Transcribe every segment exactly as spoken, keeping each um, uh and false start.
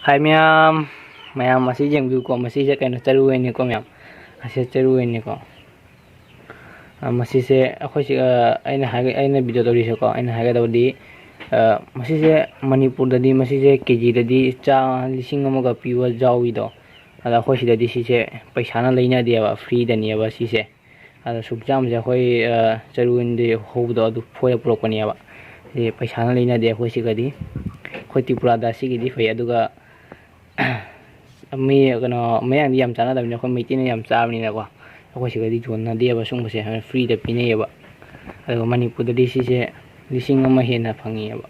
ꯍꯥꯏ ꯃꯌꯥꯝ, ꯃꯌꯥꯝ ꯑꯁꯤ ꯌꯦꯡꯕꯤꯌꯨꯀꯣ, ꯃꯁꯤꯁꯦ ꯀꯩꯅꯣ, ꯆꯔꯨ ꯑꯣꯏꯅꯤꯀꯣ ꯃꯌꯥꯝ, ꯑꯁꯤ ꯆꯔꯨ ꯑꯣꯏꯅꯤꯀꯣ꯫ ꯑ, ꯃꯁꯤꯁꯦ ꯑꯩꯈꯣꯏꯁꯤ, ꯑ, ꯑꯩꯅ ꯍꯥꯏ-, ꯑꯩꯅ ꯚꯤꯗꯤꯑꯣ ꯇꯧꯔꯤꯁꯦꯀꯣ, ꯑꯩꯅ ꯍꯥꯏꯒꯗꯕꯗꯤ, ꯑ, ꯃꯁꯤꯁꯦ ꯃꯅꯤꯄꯨꯔꯗꯗꯤ ꯃꯁꯤꯁꯦ ꯀꯦ ꯖꯤꯗꯗꯤ ꯆꯥ ꯂꯤꯁꯤꯡ ꯑꯃꯒ ꯄꯤꯕ ꯌꯥꯎꯏꯗꯣ, ꯑꯗ ꯑꯩꯈꯣꯏ ꯁꯤꯗꯗꯤ ꯁꯤꯁꯦ ꯄꯩꯁꯥꯅ ꯂꯩꯅꯗꯦꯕ, ꯐ꯭ꯔꯤꯗꯅꯦꯕ ꯁꯤꯁꯦ꯫ ꯑꯗ ꯁꯨꯛ ꯆꯥꯝꯃꯁꯦ ꯑꯩꯈꯣꯏ, ꯑ, ꯆꯔꯨ ꯑꯣꯏꯅꯗꯤ ꯍꯧꯕꯗꯣ ꯑꯗꯨ ꯐꯣꯏꯔ ꯄꯨꯔꯛꯄꯅꯦꯕ꯫ ꯁꯤ ꯄꯩꯁꯥꯅ ꯂꯩꯅꯗꯦ ꯑꯩꯈꯣꯏ ꯁꯤꯒꯗꯤ꯫ ꯑꯩꯈꯣꯏ ꯇ꯭ꯔꯤꯄꯨꯔꯥꯗ ꯁꯤꯒꯤꯗꯤ ꯐꯩ, ꯑꯗꯨꯒ ꯃꯤ ꯀꯩꯅꯣ ꯃꯌꯥꯡꯗꯤ ꯌꯥꯝ ꯆꯥꯅꯗꯕꯅꯤꯅ ꯑꯩꯈꯣꯏ ꯃꯩꯇꯩꯅ ꯌꯥꯝ ꯆꯥꯕꯅꯤꯅꯀꯣ, ꯑꯩꯈꯣꯏ ꯁꯤꯒꯗꯤ ꯌꯣꯟꯅꯗꯦꯕ ꯁꯨꯝꯕꯁꯦ, ꯐ꯭ꯔꯤꯗ ꯄꯤꯅꯩꯌꯦꯕ꯫ ꯑꯗꯨꯒ ꯃꯅꯤꯄꯨꯔꯗꯗꯤ ꯁꯤꯁꯦ ꯂꯤꯁꯤꯡ ꯑꯃ ꯍꯦꯟꯅ ꯐꯪꯉꯦꯕ꯫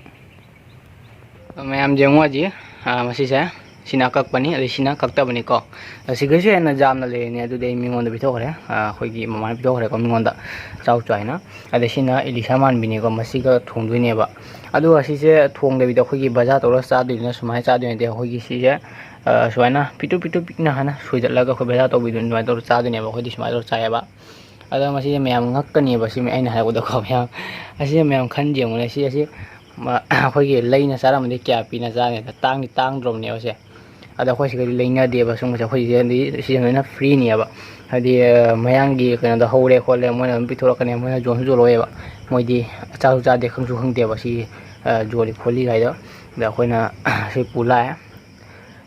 ꯃꯌꯥꯝ ꯌꯦꯡꯉꯨ ꯍꯧꯖꯤꯛ, ꯑꯥ, ꯃꯁꯤꯁꯦ ꯁꯤꯅ ꯑꯀꯛꯄꯅꯤ, ꯑꯗꯩ ꯁꯤꯅ ꯀꯛꯇꯕꯅꯤꯀꯣ꯫ ꯑꯗ ꯁꯤꯒꯩꯁꯨ ꯍꯦꯟꯅ ꯌꯥꯝꯅ ꯂꯩꯔꯤꯅꯤ, ꯑꯗꯨꯗꯤ ꯑꯩ ꯃꯤꯉꯣꯟꯗ ꯄꯤꯊꯣꯛꯈ꯭ꯔꯦ, ꯑꯥ, ꯑꯩꯈꯣꯏꯒꯤ ꯃꯃꯥꯅ ꯄꯤꯊꯣꯛꯈ꯭ꯔꯦꯀꯣ ꯃꯤꯉꯣꯟꯗ, ꯆꯥꯎ ꯆꯥꯎ ꯍꯥꯏꯅ꯫ ꯑꯗ ꯁꯤꯅ ꯏꯂꯤꯁꯥ ꯃꯥꯟꯕꯤꯅꯤꯀꯣ, ꯃꯁꯤꯒ ꯊꯣꯡꯗꯣꯏꯅꯦꯕ꯫ ꯑꯗꯨꯒ ꯁꯤꯁꯦ ꯊꯣꯡꯗꯕꯤꯗ ꯑꯩꯈꯣꯏꯒꯤ ꯕꯖꯥꯔ ꯇꯧꯔꯒ ꯆꯥꯗꯣꯏꯅꯤꯅ ꯁꯨꯃꯥꯏꯅ ꯆꯥꯗꯣꯏꯅꯗꯤ ꯑꯩꯈꯣꯏꯒꯤ ꯁꯤꯁꯦ, ꯑꯥ, ꯁꯨꯃꯥꯏꯅ ꯄꯤꯛꯇ꯭ꯔꯨ ꯄꯤꯛꯇ꯭ꯔꯨ ꯄꯤꯛꯅ ꯍꯥꯏꯅ ꯁꯣꯏꯗꯠꯂꯒ ꯑꯩꯈꯣꯏ ꯕꯖꯥꯔ ꯇꯧꯕꯤꯗꯣꯏꯅꯤ, ꯑꯗꯨꯃꯥꯏꯅ ꯇꯧꯔꯒ ꯆꯥꯗꯣꯏꯅꯦꯕ꯫ ꯑꯩꯈꯣꯏꯗꯤ ꯁꯨꯃꯥꯏꯅ ꯇꯧꯔꯒ ꯆꯥꯏꯌꯦꯕ꯫ ꯑꯗꯣ ꯃꯁꯤꯁꯦ ꯃꯌꯥꯝ ꯉꯛꯀꯅꯦꯕ, ꯁꯤ ꯑꯩꯅ ꯍꯥꯏꯔꯛꯄꯗꯀꯣ ꯃꯌꯥꯝ, ꯑꯁꯤꯁꯦ ꯃꯌꯥꯝ ꯈꯟ ꯌꯦꯡꯉꯨꯅꯦ, ꯁꯤ ꯑꯁꯤ ꯃ-, ꯑꯩꯈꯣꯏꯒꯤ ꯂꯩꯅ ꯆꯥꯔꯝꯃꯗꯤ ꯀꯌꯥ ꯄꯤꯅ ꯆꯥꯅꯤ? ꯇꯥꯡꯗꯤ ꯇꯥꯡꯗ꯭ꯔꯣꯕꯅꯦꯕ ꯁꯦ꯫ ꯑꯗꯣ ꯑꯩꯈꯣꯏ ꯁꯤꯗꯗꯤ ꯂꯩꯅꯗꯦꯕ ꯁꯨꯝꯕꯁꯦ, ꯑꯩꯈꯣꯏ ꯁꯤꯗꯗꯤ ꯁꯤꯁꯦ ꯂꯣꯏꯅ ꯐ꯭ꯔꯤꯅꯦꯕ꯫ ꯍꯥꯏꯗꯤ, ꯑ, ꯃꯌꯥꯡꯒꯤ ꯀꯩꯅꯣꯗ ꯍꯧꯔꯦ ꯈꯣꯠꯂꯦ, ꯃꯣꯏꯅ ꯑꯗꯨꯝ ꯄꯤꯊꯣꯔꯛꯀꯅꯤ, ꯃꯣꯏꯅ ꯌꯣꯟꯁꯨ ꯌꯣꯜꯂꯛꯑꯣꯏꯕ꯫ ꯃꯣꯏꯗꯤ ꯆꯥꯁꯨ ꯆꯥꯗꯦ, ꯈꯪꯁꯨ ꯈꯪꯗꯦꯕ ꯁꯤ, ꯑ, ꯌꯣꯜꯂꯤ ꯈꯣꯠꯂꯤ ꯍꯥꯏꯗꯣ꯫ ꯑꯗ ꯑꯩꯈꯣꯏꯅ ꯁꯤ ꯄꯨ ꯂꯥꯛꯑꯦ꯫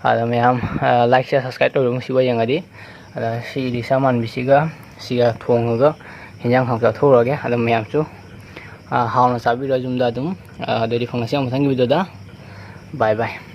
ꯑꯗ ꯃꯌꯥꯝ, ꯑ, like, share, subscribe ꯇꯧꯕꯤꯔꯝꯃꯨ ꯁꯤꯕ ꯌꯦꯡꯉꯗꯤ꯫ ꯑꯗ ꯁꯤ ꯏꯂꯤꯁꯥ ꯃꯥꯟꯕꯤꯁꯤꯒ ꯁꯤꯒ ꯊꯣꯡꯉꯒ ꯍꯤꯟꯖꯥꯡ ꯈꯥꯡ ꯆꯥꯊꯣꯛꯎꯔꯒꯦ꯫ ꯑꯗ ꯃꯌꯥꯝꯁꯨ, ꯑ, ꯍꯥꯎꯅ ꯆꯥꯕꯤꯔꯣ ꯌꯨꯝꯗ ꯑꯗꯨꯝ꯫ ꯑ, ꯑꯗꯨꯗꯤ ꯐꯪꯉꯁꯤ ꯃꯊꯪꯒꯤ ꯚꯤꯗꯤꯑꯣꯗ꯫ Bye bye꯫